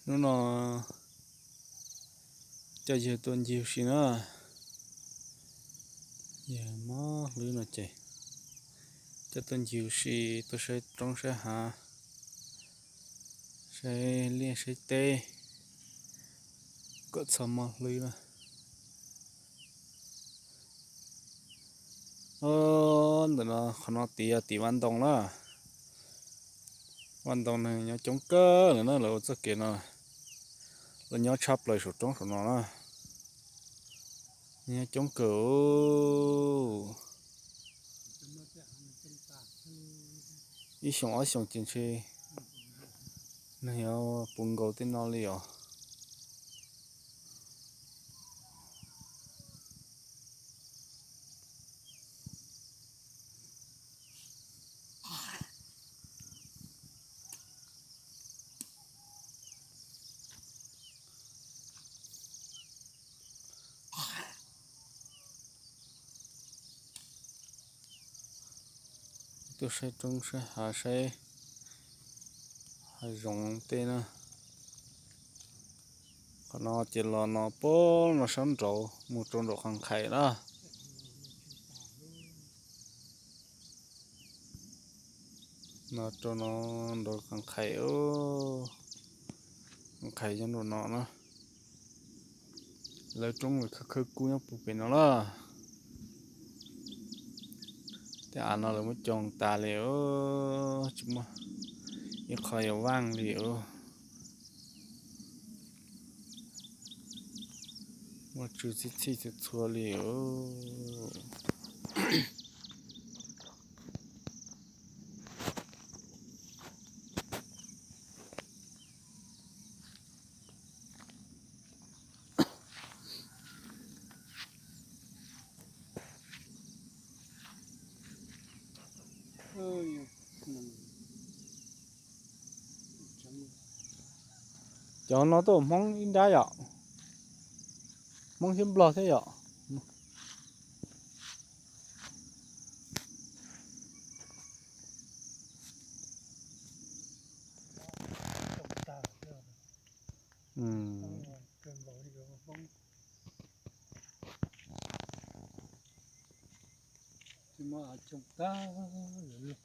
Hnub no coj yawg tuaj ncig ua si na. Yawg mob hlwb no ces coj tuaj ncig ua si, tuaj saib roob saib hav, saib liaj saib teb kom txhob mob hlwb na. Ntawm no, qhov no tid yog tim vaj ntoo na. Vaj ntoo neeg nyob coob kawg lawm na, lawv ua txoj kev no, lawv nyob tshaj plaws saum roob saum no na. Nyob coob kawg. Ib xyoos ob xyoos ces ntshe neeg yuav puv nkaus tej no li os. Tuaj saib roob saib hav, saib hav zoov tej na. Qhov no ces los no puag no sab nraud mus rau nraum Qhas Khais na. No rau no nraum Qhas Khais, Qhas Khais nyob nraum no na. Lawv roob lawv khawb khawb kub nyob puag pem no lawm. Tej av no lawv muab cog tas li, tsis muaj ib qho yuav vaj li. Muaj tsw txhij txhij txhua txhua li. Cov no tuaj Hmoob ib nrab yom? Hmoob thiab Nplog thiab yom?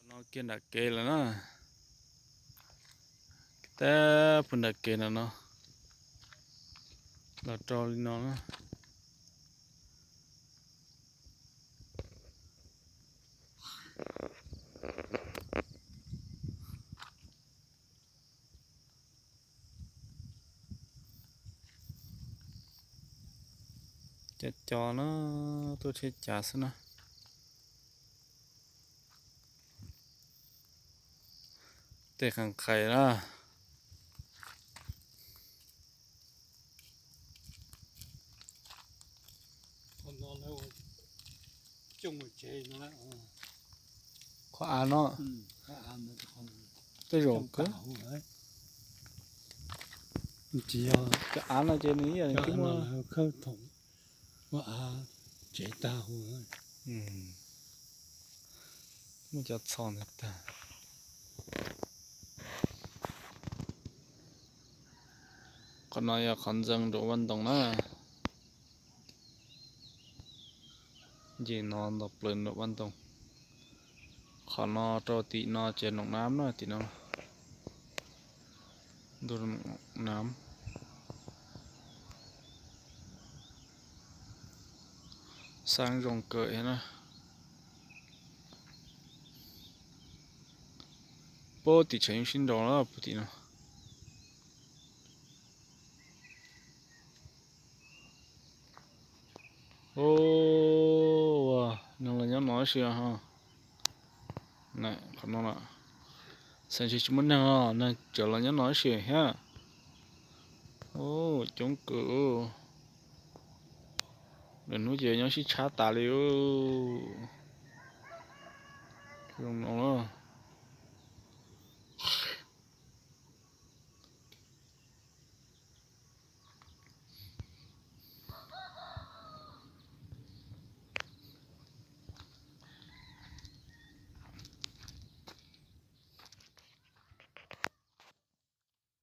No kiag nram kev lawm na. Tab puag nram kev no no, los rau li no na. Cov cov no tuaj tsheb cav xwb na. Tej Qhas Khais na. Qhov av no, tej zaum cov av no ces nws ib yam li muaj, muaj av tsev tag huv, muaj cov txho ntawd tag. Qhov no yog qhov ntxeev nraum vaj ntoog na. Nce no nto plaws nraum vaj ntoog. Qhov no rau tim no ces Noom Nab na, tim no. Ntu Noom Nab. Xab zoo kawg na. Puag tim tshav yeej sib nraus na, puag tim no. Ua, neeg los nyob no ib si ho. Qhov no xeem tsis muaj neeg os, neeg tseem los nyob no ib si thiab. Coob kawg. Lwm hnub ces nyob sib tshab tas li. Zoo no.